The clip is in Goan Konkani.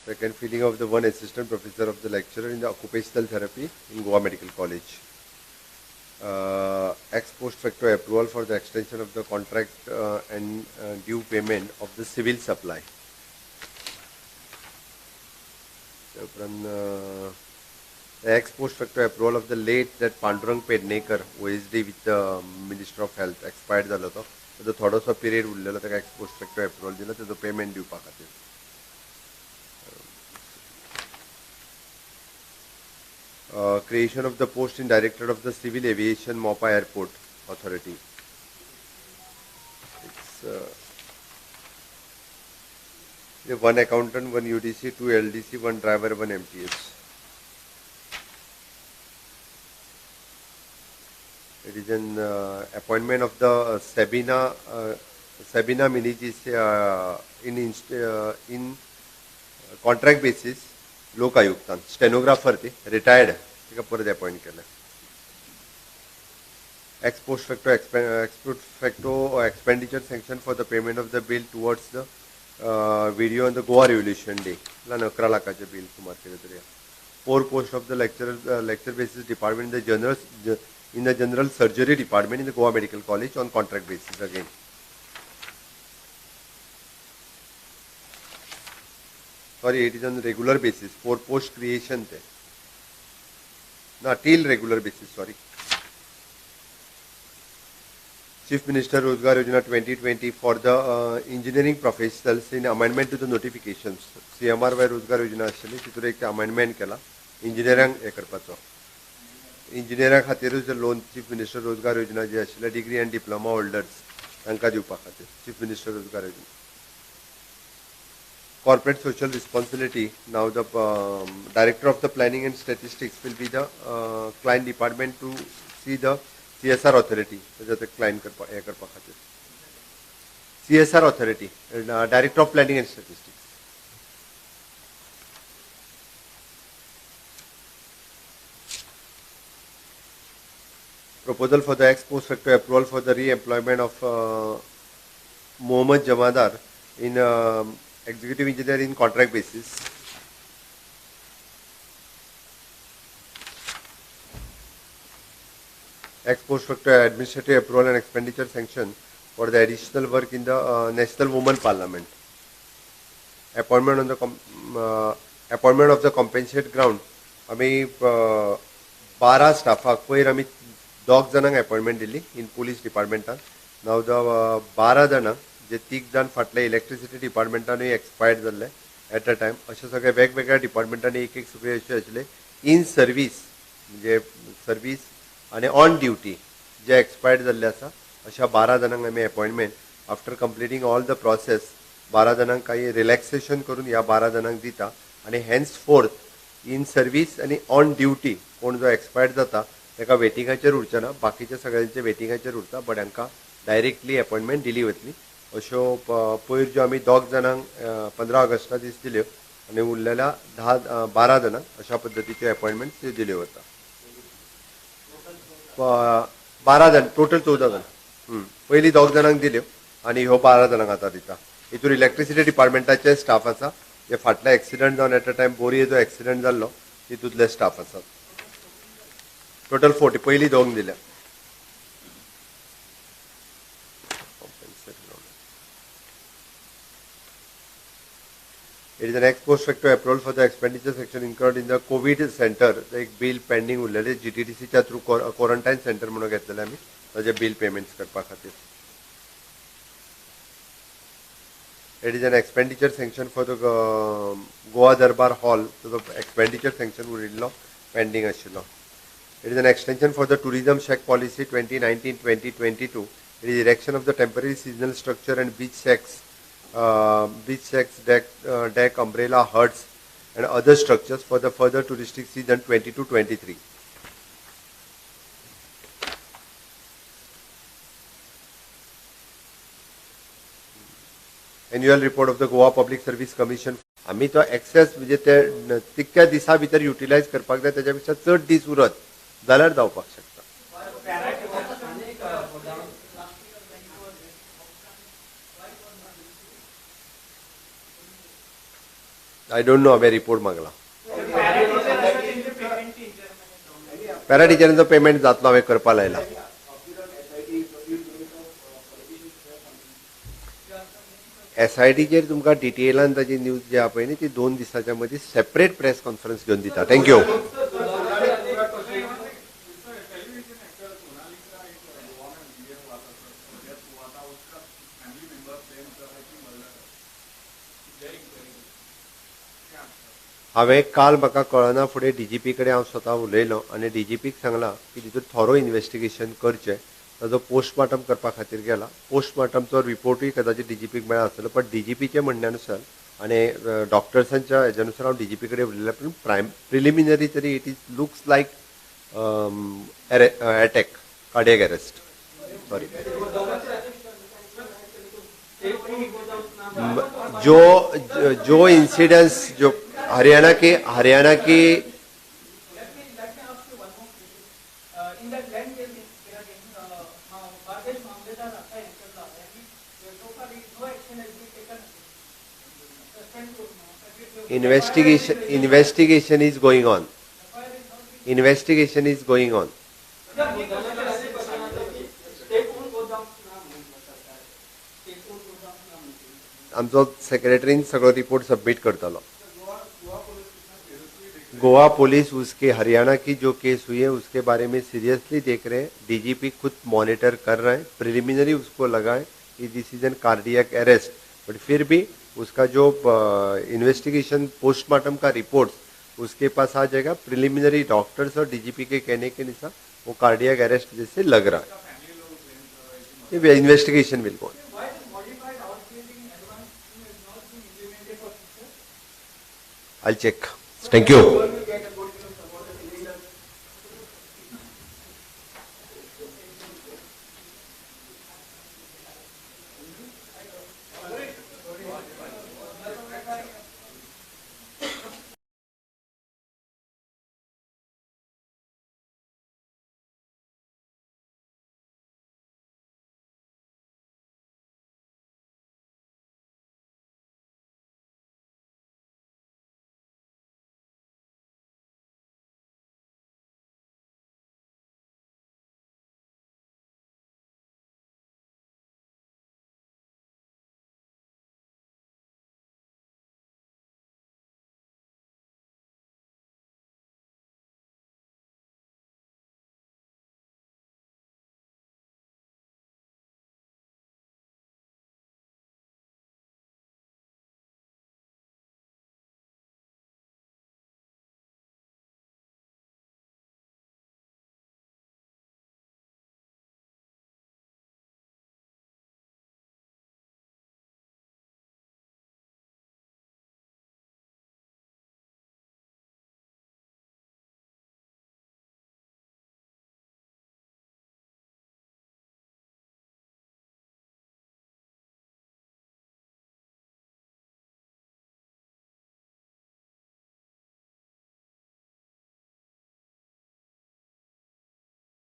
Second, filling of the one assistant professor of the lecturer in the occupational therapy in Goa Medical College. Ex post facto approval for the extension of the contract and due payment of the civil supply. From the ex post facto approval of the late that Pandurang Pednekar OSD with the Minister of Health expired जालो तो ताजो थोडोसो पिरियड उरलेलो ताका ex post facto approval दिलो ताजो पेमेंट दिवपा खातीर. Creation of the post in Director of the Civil Aviation Mopa Airport Authority. It's one accountant, one UDC, two LDC, one driver, one MTS. It is an appointment of the Sabina Menezes in contract basis. लोक आयुक्तान स्टेनोग्राफर ती रिटायर्ड तिका परत अपॉयंट केलें. Ex post facto expenditure sanction for the payment of the bill towards the video on the Goa revolution day ल्हान 11 लाखाचें बील सुमार कितें तरी. 4 post of the lecture basis department in the general surgery department in the Goa Medical College on contract basis again. Sorry, it is on regular basis for post creation te. Na till regular basis, sorry. Chief Minister Rozgar Yojana 2020 for the engineering professionals in amendment to the notifications. CMR by Rozgar Yojana आशिल्ली तितूर एक amendment केला इंजिनियरांक हें करपाचो. इंजिनियरां खातीरूच loan chief minister रोजगार योजना जी आशिल्ली डिग्री आनी डिप्लोमा होल्डर्स तांकां दिवपा खातीर chief minister Rozgar Yojana. Corporate social responsibility. Now the Director of the Planning and Statistics will be the client department to see the CSR authority. The client CSR authority, Director of Planning and Statistics. Proposal for the ex post facto approval for the re-employment of Mohammad Jamadar in executive engineer in contract basis. Ex post facto administrative approval and expenditure sanction for the additional work in the National Women Parliament. Appointment on the appointment of the compensate ground. आमी 12 स्टाफाक पयर आमी 2 जाणांक अपॉइंटमेंट दिली इन पुलीस डिपार्टमेंटान. नाव the 12 जाणांक जे 3 जाण फाटले इलेक्ट्रिसिटी डिपार्टमेंटानूय एक्सपायर्ड जाल्ले एट अ टायम. अशे सगळे वेगवेगळ्या डिपार्टमेंटांनी एक एक सगळे अशे आशिल्ले इन सर्वीस म्हणजे सर्वीस आनी ऑन ड्युटी जे एक्सपायर्ड जाल्ले आसा अशा 12 जाणांक आमी appointment after completing all the process 12 जाणांक काही रिलॅक्सेशन करून ह्या 12 जाणांक दिता आनी हेन्स फोर्थ इन सर्वीस आनी ऑन ड्युटी कोण जो एक्सपायर्ड जाता ताका वेटिंगाचेर उरचें ना, बाकीच्या सगळ्यांचे वेटिंगाचेर उरता, बट हांकां डायरेक्टली अपॉइंटमेंट दिली वतली. अश्यो पयर ज्यो आमी 2 जाणांक 15 ऑगस्टा दीस दिल्यो आनी उरलेल्या 12 जाणांक अशा पद्दतीच्यो अपॉइंटमेंट त्यो दिल्यो वता. 12 जाण टोटल 14 जाण पयलीं 2 जाणांक दिल्यो आनी ह्यो 12 जाणांक आतां दिता. हितून इलेक्ट्रिसिटी डिपार्टमेंटाचे स्टाफ आसा जे फाटले एक्सिडंट जावन एट अ टायम बोरये जो एक्सिडंट जाल्लो तितूंतले स्टाफ आसात. टोटल 40 पयलीं 2 दिल्या. It is an ex post facto approval for the expenditure section incurred in the COVID center. एक बिल पेंडिंग उरलेले GTDC च्या थ्रू क्वॉरंटायन सेंटर म्हणून घेतलेले आमी ताजे बिल पेमेंट्स करपा खातीर. It is an expenditure sanction for the Goa Darbar Hall. ताजो expenditure sanction उरिल्लो पेंडिंग आशिल्लो. It is an extension for the tourism shack policy 2019-2022. It is erection of the temporary seasonal structure and beach shacks. Beach shacks, deck, umbrella, huts and other structures for the further touristic season 22-23. Annual report of the Goa Public Service Commission. आमी तो एक्सेस म्हणजे ते तितक्या दिसा भितर युटिलायज करपाक जाय, त्याच्या पेक्षा चड दीस उरत जाल्यार जावपाक शकता. I don't know, हांवें रिपोर्ट मागला. पॅरा टिचरांचो पेमेंट जातलो, हांवें करपा लायला. एसआयटीचेर तुमकां डिटेलान ताची न्यूज जी आहा पळय न्ही, ती 2 दिसाच्या मदीं सेपरेट प्रेस कॉन्फरन्स घेवन दिता. Thank you. हांवें काल म्हाका कळना फुडें डीजीपी कडेन हांव स्वता उलयलो आनी डीजीपीक सांगलां की तितून थोरो इन्वेस्टिगेशन करचें. ताजो पोस्टमार्टम करपा खातीर गेला. पोस्टमार्टमचो रिपोर्टूय कदाचित डीजीपीक मेळ्ळा आसतलो, पण डीजीपीच्या म्हणण्यानुसार आनी डॉक्टर्सांच्या हेज्या नुसार हांव डीजीपी कडेन उलयलां, पूण प्रिलिमिनरी तरी it is looks like attack, cardiac arrest. Sorry, जो जो इंसिडेंट्स जो हरियाणा के हरियाणा की Let me ask you one more question. In that land case regarding Bardesh Mamledar आता यांच्यातला आहे आणि so far no action has been taken. Suspend करून Investigation is going on. Investigation is going on. आमचो सेक्रेटरीन सगळो रिपोर्ट सबमिट करतलो. गोवा पुलिस उसके हरियाणा की जो केस हुई है उसके बारे में सीरियसली देख रहे हैं. डीजीपी खुद मॉनिटर कर रहे हैं. प्रिलिमिनरी उसको लगा है कि this is an cardiac arrest, but फिर भी उसका जो इन्वेस्टिगेशन पोस्टमार्टम का रिपोर्ट उसके पास आ जाएगा. प्रिलिमिनरी डॉक्टर्स और डीजीपी के कहने के अनुसार वो कार्डियक अरेस्ट जैसे लग रहा है. Investigation will go. Why the modified outgrading advance scheme has not been implemented for teachers? I'll check. Thank you. Will get a good